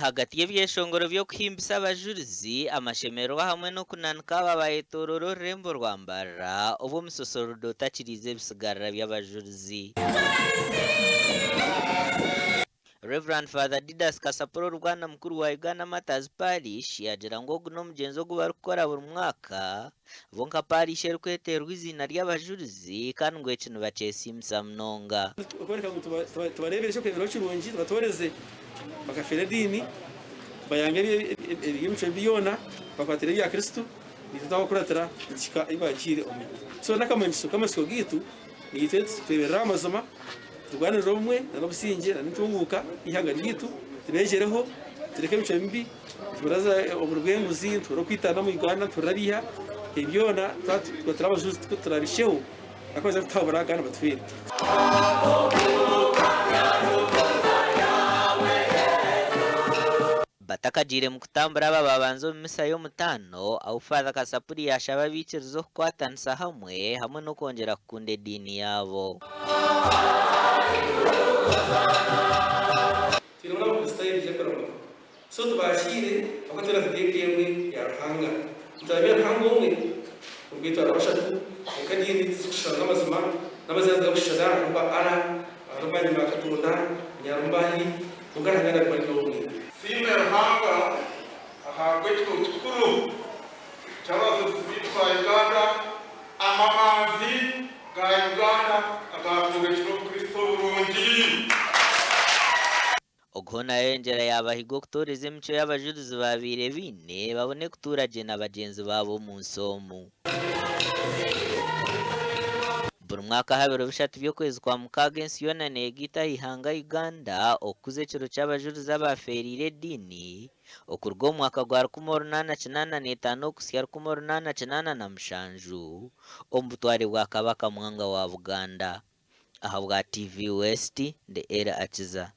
Ahagati y'ebyeshongoro by'okuhimbisa abajurizi, amashemererwa hamwe n'okunanuka aba bayetooroora orurembo rwa Mbarara obu omusosordooti akiriize ebisigarira by'abajurizi. Rev. Father Didas Kasapura Orubwana mukuru wa Uganda Martyrs Parish yaagira ngu ogu n'omugyenzo ogu barikukora buri mwaka bo nka paarishi erikweterwa eiziina ry'abajurizi kandi ngu eki nibakyesiimisa munonga. Okworeka ngu tubareebere eky'okureeberaho kirungi, tubatooreze bakafeera ediini, bayange eby'emicwe mibi yoona, bakwatire ebya Kristo, naitwe twabakuratira nituhika ahu baagiire omu So n'akamanyiso k'amatsiko gaitu, naitwe tureeberere aha mazima, turwanirire obumwe n'obusingye n'entunguuka y'eihanga ryaitu, tubeegyereho, tureke emicwe mibi. Nituhurira oburi bw'enguzi, nituhurira okwitana omu Uganda, nituhurira biiha, ebyo byona twaba turi abajuzi tikwo turabihikyeho ahakuba nibaija kutuhabura kandi batuhwere. Batakagiire mu kutambura aba baabanza omu misa y'omutaano ahu Father Kasapuri yaashaba abaikiriza okukwatanisa hamwe hamwe n'okwongyera kukunda ediini yaabo. Twine n'Abakristaayo niija kuramuka. So tubakiire ahabw'okuba twena turi eka emwe ya Ruhanga. Nituramya Ruhanga omwe, orikwetwara bashatu, kwonka ediini tizikushushana n'amazima, n'amaziina tigakushushana, hariho ba Allah, hariho bwanyima Katonda, manya hariho mbahi, kwonka Ruhanga naguma ari omwe. Siime Ruhanga ahabw'ekiro kikuru ky'abazibuzi baitu ba Uganda, amamanzi ga Uganda agaatworekire obukristo oburungi. Ogu hoona yayongyera yaabahiga okutooreza emicwe ei Abajurizi baabaire baine babone kutuura gye na bagyenzi baabo omu nsi omu. Buri mwaka aha biro bishatu by'okwezi kwa mukaaga ensi yoona neegaita aha ihanga Uganda okukuza ekiro ky'Abajurizi abaafeereire ediini okuruga omu mwaka gwa 1885 okuhitsya 1887 omu butware bwa Kabaka Mwanga wa Buganda. Ahabwa TV West, ndi Elly Akiza.